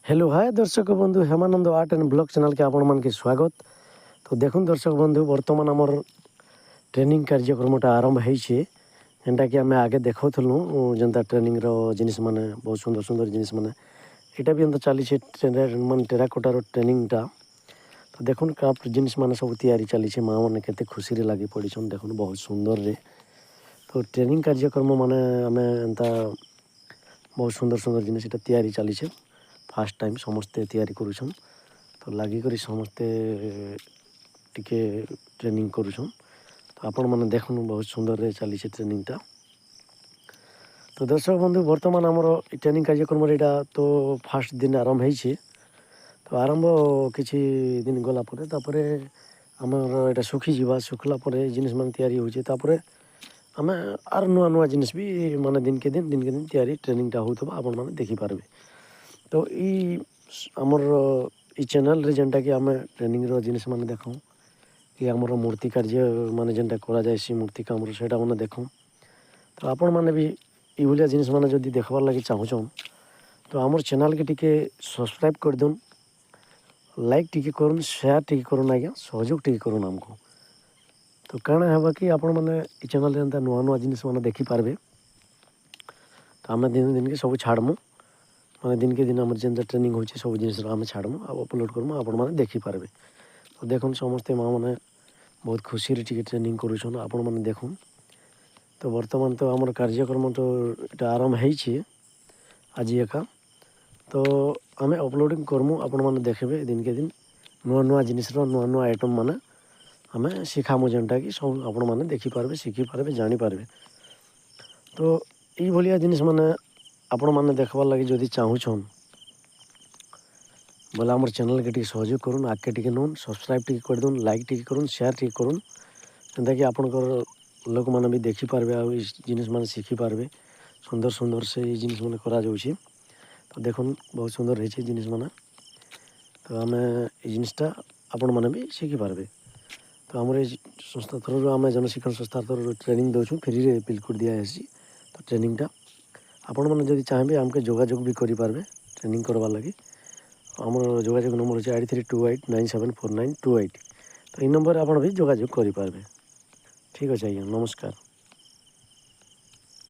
Hello hi ଦର୍ଶକ ବନ୍ଧୁ, Hemananda art and blog ଚ୍ୟାନେଲ୍କେ ଆପଣମାନଙ୍କୁ ସ୍ୱାଗତ। ତ ଦେଖୁନ୍ ଦର୍ଶକ ବନ୍ଧୁ, ବର୍ତ୍ତମାନ ଆମର ଟ୍ରେନିଂ କାର୍ଯ୍ୟକ୍ରମଟା ଆରମ୍ଭ ହେଇଛେ, ଯେନ୍ଟାକି ଆମେ ଆଗେ ଦେଖାଉଥିଲୁ, ଯେନ୍ତା ଟ୍ରେନିଂର ଜିନିଷ ମାନେ, ବହୁତ ସୁନ୍ଦର ସୁନ୍ଦର ଜିନିଷ ମାନେ। ଏଇଟା ବି ଏନ୍ତା ଚାଲିଛେ, ମାନେ ଟେରାକୋଟାର ଟ୍ରେନିଂଟା। ତ ଦେଖୁନ୍, କ୍ରାଫ୍ଟ ଜିନିଷ ମାନେ ସବୁ ତିଆରି ଚାଲିଛେ। ମା ମାନେ କେତେ ଖୁସିରେ ଲାଗି ପଡ଼ିଛନ୍ ଦେଖୁନ୍, ବହୁତ ସୁନ୍ଦରରେ। ତ ଟ୍ରେନିଂ କାର୍ଯ୍ୟକ୍ରମ ମାନେ ଆମେ ଏନ୍ତା ବହୁତ ସୁନ୍ଦର ସୁନ୍ଦର ଜିନିଷ ଏଇଟା ତିଆରି ଚାଲିଛେ। ଫାର୍ଷ୍ଟ ଟାଇମ୍ ସମସ୍ତେ ତିଆରି କରୁଛନ୍, ତ ଲାଗିକରି ସମସ୍ତେ ଟିକେ ଟ୍ରେନିଂ କରୁଛନ୍। ତ ଆପଣମାନେ ଦେଖୁନ୍, ବହୁତ ସୁନ୍ଦରରେ ଚାଲିଛେ ଟ୍ରେନିଂଟା। ତ ଦର୍ଶକ ବନ୍ଧୁ, ବର୍ତ୍ତମାନ ଆମର ଏ ଟ୍ରେନିଂ କାର୍ଯ୍ୟକ୍ରମରେ ଏଇଟା ତ ଫାର୍ଷ୍ଟ ଦିନ ଆରମ୍ଭ ହେଇଛି। ତ ଆରମ୍ଭ କିଛି ଦିନ ଗଲା ପରେ, ତାପରେ ଆମର ଏଇଟା ଶୁଖିଯିବା। ଶୁଖିଲା ପରେ ଜିନିଷ ମାନେ ତିଆରି ହେଉଛି। ତାପରେ ଆମେ ଆର୍ ନୂଆ ନୂଆ ଜିନିଷ ବି ମାନେ ଦିନକେ ଦିନ ଦିନକେ ଦିନ ତିଆରି ଟ୍ରେନିଂଟା ହେଉଥିବ, ଆପଣମାନେ ଦେଖିପାରିବେ। ତ ଇ ଆମର ଇ ଚ୍ୟାନେଲ୍ରେ ଯେନ୍ଟାକି ଆମେ ଟ୍ରେନିଂର ଜିନିଷ ମାନେ ଦେଖଉଁ କି ଆମର ମୂର୍ତ୍ତି କାର୍ଯ୍ୟ ମାନେ ଯେନ୍ଟା କରାଯାଏସି, ମୂର୍ତ୍ତି କାମର ସେଇଟା ମାନେ ଦେଖଉଁ। ତ ଆପଣମାନେ ବି ଏଇଭଳିଆ ଜିନିଷ ମାନେ ଯଦି ଦେଖବାର୍ ଲାଗି ଚାହୁଁଛନ୍, ତ ଆମର ଚ୍ୟାନେଲ୍କେ ଟିକେ ସବସ୍କ୍ରାଇବ୍ କରିଦଉନ୍, ଲାଇକ୍ ଟିକେ କରୁନ୍, ସେୟାର ଟିକେ କରୁନ୍ ଆଜ୍ଞା, ସହଯୋଗ ଟିକେ କରୁନ୍ ଆମକୁ। ତ କାଣା ହେବା କି ଆପଣମାନେ ଇ ଚ୍ୟାନେଲ୍ରେ ଏନ୍ତା ନୂଆ ନୂଆ ଜିନିଷ ମାନେ ଦେଖିପାରିବେ। ତ ଆମେ ଦିନ ଦିନକେ ସବୁ ଛାଡ଼ମୁ, ମାନେ ଦିନକେ ଦିନ ଆମର ଯେନ୍ତା ଟ୍ରେନିଂ ହେଉଛି, ସବୁ ଜିନିଷର ଆମେ ଛାଡ଼ମୁ ଆଉ ଅପଲୋଡ଼ କରମୁ, ଆପଣମାନେ ଦେଖିପାରିବେ। ତ ଦେଖୁନ୍, ସମସ୍ତେ ମା ମାନେ ବହୁତ ଖୁସିରେ ଟିକେ ଟ୍ରେନିଂ କରୁଛନ୍, ଆପଣମାନେ ଦେଖୁନ୍। ତ ବର୍ତ୍ତମାନ ତ ଆମର କାର୍ଯ୍ୟକ୍ରମ ତ ଏଇଟା ଆରମ୍ଭ ହେଇଛି ଆଜି ଏକା। ତ ଆମେ ଅପଲୋଡ଼ିଂ କରମୁ, ଆପଣମାନେ ଦେଖିବେ। ଦିନକେ ଦିନ ନୂଆ ନୂଆ ଜିନିଷର ନୂଆ ନୂଆ ଆଇଟମ୍ ମାନେ ଆମେ ଶିଖାମୁ, ଯେନ୍ଟାକି ସବୁ ଆପଣମାନେ ଦେଖିପାରିବେ, ଶିଖିପାରିବେ, ଜାଣିପାରିବେ। ତ ଏଇଭଳିଆ ଜିନିଷ ମାନେ ଆପଣମାନେ ଦେଖବାର୍ ଲାଗି ଯଦି ଚାହୁଁଛନ୍ ବୋଲେ, ଆମର ଚ୍ୟାନେଲ୍କେ ଟିକେ ସହଯୋଗ କରୁନ୍, ଆଗ୍କେ ଟିକେ ନଉନ୍, ସବସ୍କ୍ରାଇବ୍ ଟିକେ କରିଦଉନ୍, ଲାଇକ୍ ଟିକେ କରୁନ୍, ସେୟାର ଟିକେ କରୁନ୍, ଯେନ୍ତାକି ଆପଣଙ୍କର ଲୋକମାନେ ବି ଦେଖିପାରିବେ ଆଉ ଏଇ ଜିନିଷ ମାନେ ଶିଖିପାରିବେ। ସୁନ୍ଦର ସୁନ୍ଦର ସେ ଏଇ ଜିନିଷ ମାନେ କରାଯାଉଛି। ତ ଦେଖୁନ୍, ବହୁତ ସୁନ୍ଦର ହେଇଛି ଜିନିଷ ମାନେ। ତ ଆମେ ଏଇ ଜିନିଷଟା ଆପଣମାନେ ବି ଶିଖିପାରିବେ। ତ ଆମର ଏଇ ସଂସ୍ଥା ତରଫରୁ, ଆମେ ଜନଶିକ୍ଷଣ ସଂସ୍ଥା ତରଫରୁ ଟ୍ରେନିଂ ଦେଉଛୁ, ଫ୍ରିରେ ବିଲକୁଲ ଦିଆହେସି। ତ ଟ୍ରେନିଂଟା ଆପଣମାନେ ଯଦି ଚାହିଁବେ, ଆମକେ ଯୋଗାଯୋଗ ବି କରିପାରିବେ ଟ୍ରେନିଂ କରବାର୍ ଲାଗି। ଆମର ଯୋଗାଯୋଗ ନମ୍ବର ହେଉଛି 8328974928। ତ ଏଇ ନମ୍ବରରେ ଆପଣ ବି ଯୋଗାଯୋଗ କରିପାରିବେ। ଠିକ୍ ଅଛି ଆଜ୍ଞା, ନମସ୍କାର।